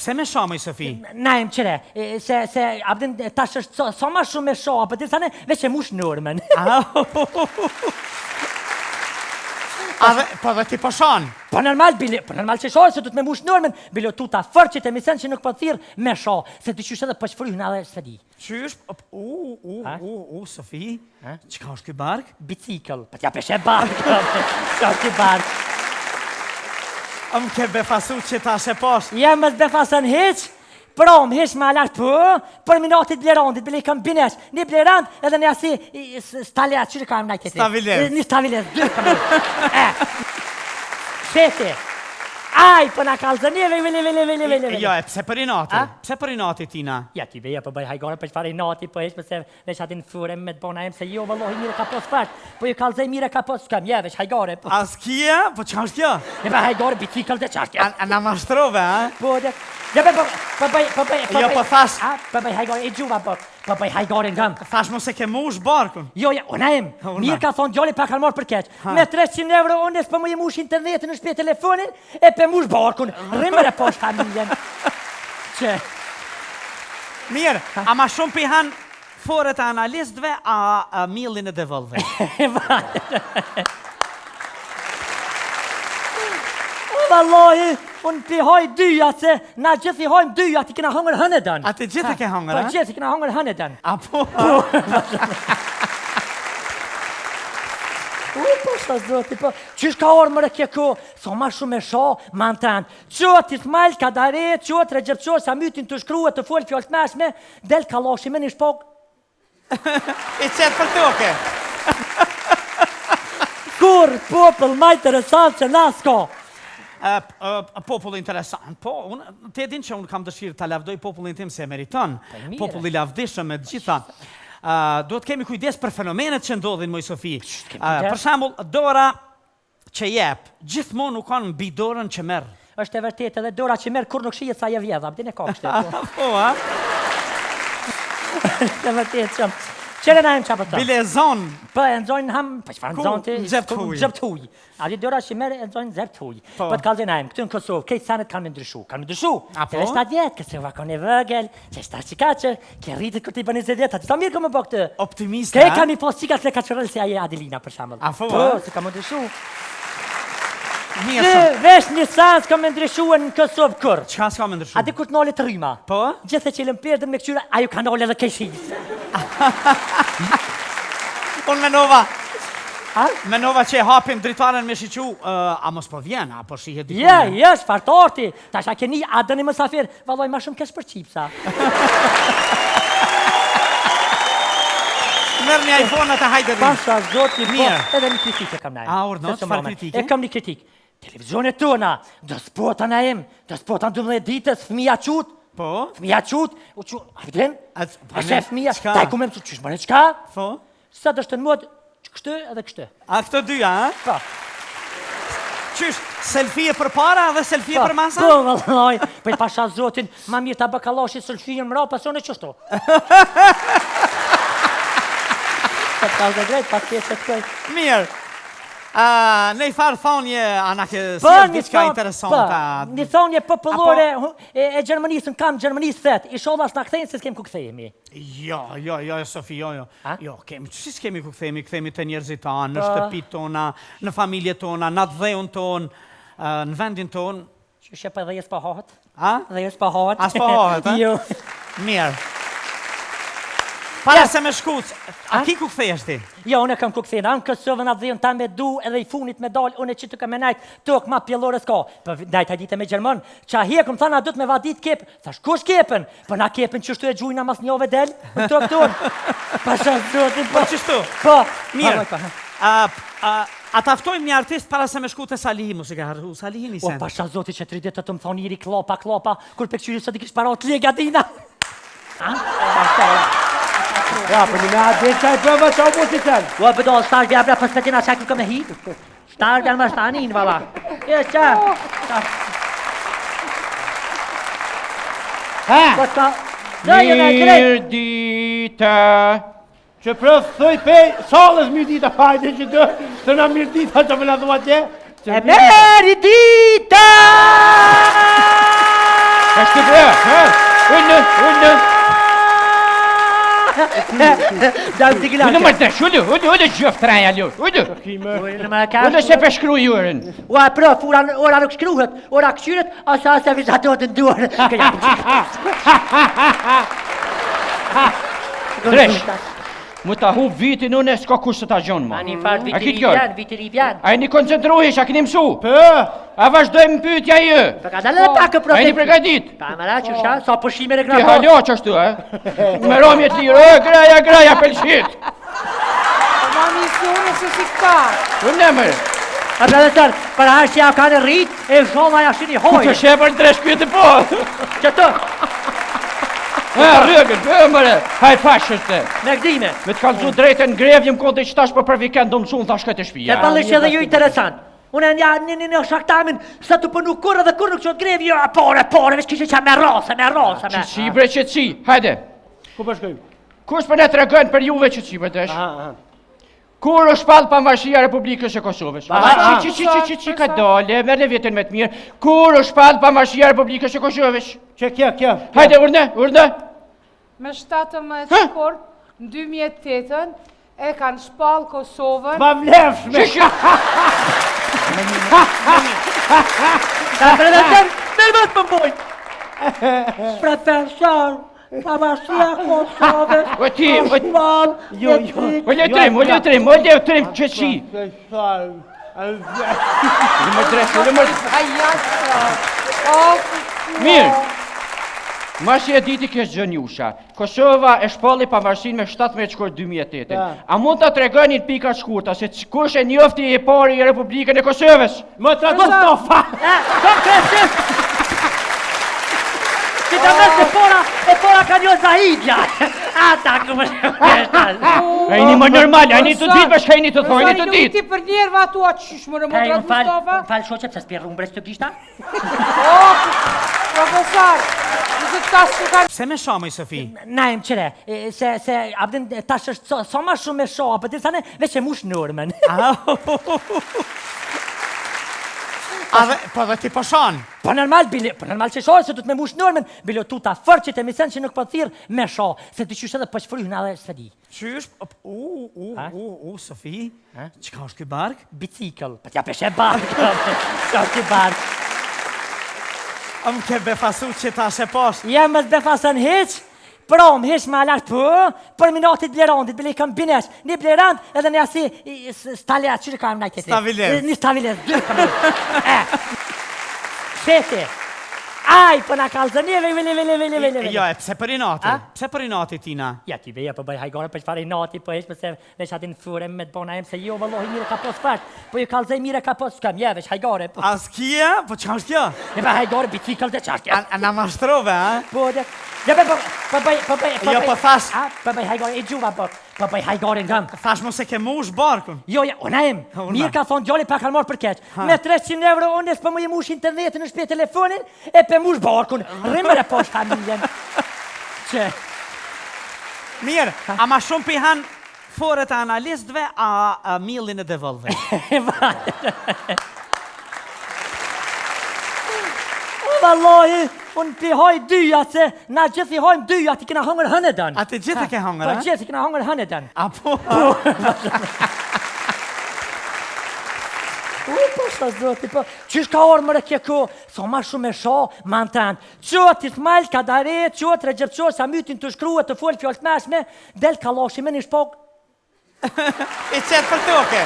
pse me sha, moj Sofi? Naim qëre, se, se, a din, tash është sa, sa ma shumë me sha, apo sa ne, veç e mush normën. A dhe, po dhe ti po shan? Po normal, bile, po normal që sha, se du të me mush normën, bile tuta fort që të misen që nuk po thirr me sha, se ti qysh edhe po shfryhën edhe s'e di. Qysh? U, u, u, u, Sofi, çka është ky bark? Bicikël, po t'ja peshe bark, çka është ky bark? A më ke befasu që tash e pash? Ja, më s'befason hiq, prom, hiq ma lartë, po, për minatit Blerandit, bile i kam binesh, një Blerand edhe një asi, stalja, që ka emrin tjetri? Stavilez. Një stavilez, dy kam. E, sheti, aj, po na kallzon, vili, vili, vili, vili, vili. Jo, e pse për inati? Pse për inati, Tina? Ja, ti beja, po bëj hajgare për çfarë inati, po hiq, pëse veç atin fure me të bona em se jo, vallahi mirë ka pos fart, po ju kallzoj mirë ka pos, s'kam, ja, veç hajgare. Po. A s'kia? Po çka është kjo? E pa hajgare, bicikël dhe çka është kjo? A, a na mashtrove, a? Po, dhe, ja, po, po, po, bëj, po, bëj, po, Jo, bëj, po thash. A, po bëj hajgare, e gjuva, po, po bëj hajgare ngam. Thash mos e ke mush barkun. Jo, ja, unë em, mirë ka thonë djali pa kanë marrë për keq. Me 300 euro unë s'po më i mush internetin në shtëpi telefonin e pe mush barkun. Rrimër e poshtë familjen. Që Mirë, a ma shumë pi han foret e analistëve, a, a miellin e devollëve? O vallahi, unë pi haj dyja se na gjithë i hajmë dyja, ti kena hongër hënë dën. A ti gjithë e ke hongër, Po a? gjithë i kena hongër hënë dën. A po? U, po, sha zoti, po. Qysh ka orë mëre kje ko, sa ma shumë e sha, ma në trend. Qot Ismail Kadare, qot Rexhep qot, sa mytin të shkru e të fol fjalë të mëshme, del kallashi me një shpok. I qetë për toke. Kur popull ma interesant që na s'ka. Popull interesant, po, unë, ti e din që unë kam dëshirë ta lavdoj popullin tim se e meriton. Po, mirë. Popull i lavdishëm me të gjitha. Duhet kemi kujdes për fenomenet që ndodhin, moj Sofi. Për shembull, dora që jep, gjithmonë nuk kanë mbi dorën që merr. Është e vërtetë, edhe dora që merr kur nuk shihet sa e vjedh, a din e ka kështu. Po, po a? Është e vërtetë shumë. Qëre na jem çfarë po Bile e zon. Po e nxojnë ham, po çfarë nxon ti? Në xhep të huj. Xhep të huj. A di dora që merr e nxojnë në xhep të huj. Po, po të kallzoj na jem, këtu në Kosovë, krejt senet kanë me ndryshu, kanë me ndryshu. A po? Se 7 vjet, Kosova kon e vogël, që shta që ka që, ke rritet kur ti bën 20 vjet, aty sa mirë ka me bë këtë. Optimist, Ke kam i pos çika të kaçorel si aje Adelina për shembull. A po? Po, se ka me ndryshu. Mirë. Shumë. Veç një sen s'ka me ndryshu në Kosovë kur. Çka s'ka me ndryshu? A di kur të nalet rryma? Po? Gjithë e çelën perdën me këqyra, ajo ka nalë edhe kejshis. Unë menova, A? menova që e hapim dritaren me shiqu, uh, a mos po vjen, a po shihet diku. Je, je, çfarë torti. Tash a keni, a dëni mësafir? Vallaj ma shumë kesh për qipsa. Merr një iPhone atë hajde rri. Pasha zoti, po, edhe një kritikë e kam na. A urdhno, çfarë kritike? E kam një kritikë. Televizionet tona, do spota na im, do spota në 12 ditës, fëmija qut. Po? Fëmija qut, u qut, a vjen? A shef fëmija, ta ku më mësu, qysh më çka? Po. Sa do shtë në mod, kështu edhe kështu. A këto dyja, a? Po. Qysh, selfie për para dhe selfie po, për masa? Po, vallaj, po i pasha zotin, ma mirë ta bë kallashi selfie mrapa, se unë qështu. Po ta dhe drejt, pa të të të Mirë. Uh, në i farë thonje, a na ke po, sjellë diçka interesante? Po, një thonje popullore e, e Gjermanisë, në kam Gjermanisë thet, ishallah s'na kthejnë se s'kem ku kthehemi. Jo, jo, jo, Sofi, jo, jo. A? Jo, kemi, si s'kemi ku kthehemi, kthehemi te njerëzit tanë, në po. shtëpitë tona, në familjet tona, në atdheun tonë, në vendin tonë. Që shë pa dhe s'po hahet? A? Dhe s'po hahet. A s'po hahet, a? Jo. Mirë. Para se me shku, a ki ku kthehesh ti? Jo, unë kam ku kthehem. Në Kosovën atdheun tam me du edhe i funit me dal, unë që të kam me najt, tokë ma pjellore s'ka. Po najt a ditë me Gjerman, qa hjekum, thanë, a du të me vadit kep. Thash, kush kepen? Po na kepen qështu e gjujna mas njove del, në tokë tonë. Pasha zotin, po. Po qështu? Po. Mirë. Po, po, a, a, a ta ftojmë një artist para se me shku te Salihi, mos e ka harru Salihi një sen. O, pasha zotin që tri ditë të më thonë iri klapa, klapa, kur pe këqyri sot i kish para të lega dina. A? Ja, për një me atë dhe qaj bëva që u si qenë. Ua, bëdo, shtarë vja bra, pas petina qaj kërë me hi. Shtarë vja më shtanin, valla. E, qa? Ha? Po ta... Dhe, jo, në drejt. Mirë dita. Që prëf thoj pej, sallës mirë dita, hajde që të, të na mirë dita që më la thua që. E mirë dita! Është bre, ha? Unë, unë. Dam të Unë më të shullu, unë, unë gjëf treja lu. Unë. Unë se pe shkruaj orën. Ua, prof, ora, ora nuk shkruhet, ora këqyret, ose ose vizatohet në duar. Dresh. Mu ta hup vitin unë s'ka kush të ta gjonë ma. Ani farë A viti ki ri djallë? vjen, viti ri vjen. A jeni koncentrohesh, a keni mësu? Pë, A vazhdojmë pyetja ju? Po ka dalë edhe pak A jeni prof. përgatit? Pa mëra që sha, sa pushime e Ti kena pas. hala që ashtu, e? Me ramje të lirë, e, greja, greja, pëlqit. Po ma misione se si këta. Unë e mërë. A profesor, për herë që ja kanë rrit, e zhova ja shini Ku të hojë. shepër dresh pyete po. Që të, E, rrëgën, e, mërë, haj fashës të. me gdime. Me të kalzu drejtën në grevë, jem kondi që tash për për vikend do mësu, në thash këtë Se shtëpia. pallish edhe ju interesant. Unë një një një një shaktamin, sa të punu kurrë dhe kurrë nuk qot grev, jo, pore, pore, veç kishe që me rase, me rase, me. Qëtësi, bre, qëtësi, hajde. ku po shkojmë? Kush për ne të regon për juve qëtësi, bre, desh? Aha, aha. Kur u shpall pavarësia e Republikës së Kosovës? aha. Qi, qi, qi, qi, qi, ka dale, merrni veten me të mirë. Kur u shpall pavarësia e Republikës së Kosovës? Që kjo, kjo. Hajde, urdhë, urdhë. Me 17 Hë? shkurt, në 2008-ën, e kanë shpall Kosovën. Ma vlefshme. Qi, qi, Ta profesor, nervoz më mbojnë. Profesor, pavarësia e Kosovës. O ti, o- shpall Jo, jo. O letrim, o letrim, o letrim, qëtësi. Urdhë më dresh, urdhë më... Ai jashtë. O, Mirë. Masi e diti kjo gjënjusha. Kosova e shpalli pavarësinë me 17 shkurt 2008. A mund ta tregoni në pika të shkurta se c- kush e njofti i pari i Republikën e Kosovës? Më të Mustafa. E, konkretisht. Si të mes e pora, e pora ka një Zahidja. Ata, ku më shkështë. A jeni më normal, a jeni të ditë bashkë, a jeni të thonë, jeni të ditë. Ti për njerva tua qysh më në Hej, motrat më fal, Mustafa? më fal shoqe, pse s'pi rrumbre të gishta? O, profesor, nëse këta s'u kanë Pse me sha, moj Sofi? Na jem qëre, e, se, se, abdin, tash është sa, sa ma shumë me sha, për dirisa ne, veç e mush normën. A dhe, po dhe ti po shan. Po normal, bile, po normal që sha, se du të me mush normën, bile tu ta fërqit e misen që nuk po thirr me sha, se ti qysh edhe po qfryhna edhe s'e di. Qysh? Op, U, u, Ha? u, u, Sofi. Çka është ky bark? Bicikël, po t'ja peshe bark, s'ka ky bark. A më ke befasu që tash e pash. Ja mos befason hiç, prom hiç ma lart po, për minatit Blerandit, bile i kam binesh, një Blerand edhe një asi i- s- stalja, që ka emra tjetri? Stavilez. Një stavilez, dy kam. E. Sheti. Aj, po na kallzon neve, vele, vele, vele, vele. vele. Jo, e pse për inati? A? Pse për inati Tina? Ja ti beja po bëj hajgare për çfarë inati, po hiç pse veç atin fure me të bona em se jo vallahi mirë ka pas fat, po ju kallzoj mirë ka pas kam, ja veç hajgare. Po, A s'kia? Po çka është kjo? e pa hajgare bicikël të çfarë? A, a na mashtrove, a? Po, dhe, ja, po, po, po, bëj, po, bëj, po, Jo, bëj- po thash- A, po bëj hajgare, e gjuva, po, po bëj hajgare ngam. Thash mos e ke mush barkun. Jo, ja, unë em, Una. mirë ka thonë djali pa kanë marrë për keq. Me 300 euro unë s'po më i mush internetin në shtëpi telefonin e pe mush barkun. Rrimër e poshtë familjen. Që, Mirë, a ma shumë pi han foret e analistëve a, a millin e devollëve? O vallahi, unë pi haj dyja se na gjithë i hajmë dyja, ti kena hongër hënë dën. A ti gjithë e ke hongër, Po a? gjithë i kena hongër hënë dën. A po? U, po sha zoti, po, qysh ka orë mëre kjo ko, sa ma shumë e sha, ma në trend. Qot Ismail Kadare, qot Recep Qot, sa mytin të shkrua, të fol fjalë të mëshme, del kallashi me një shpok, I qetë për toke.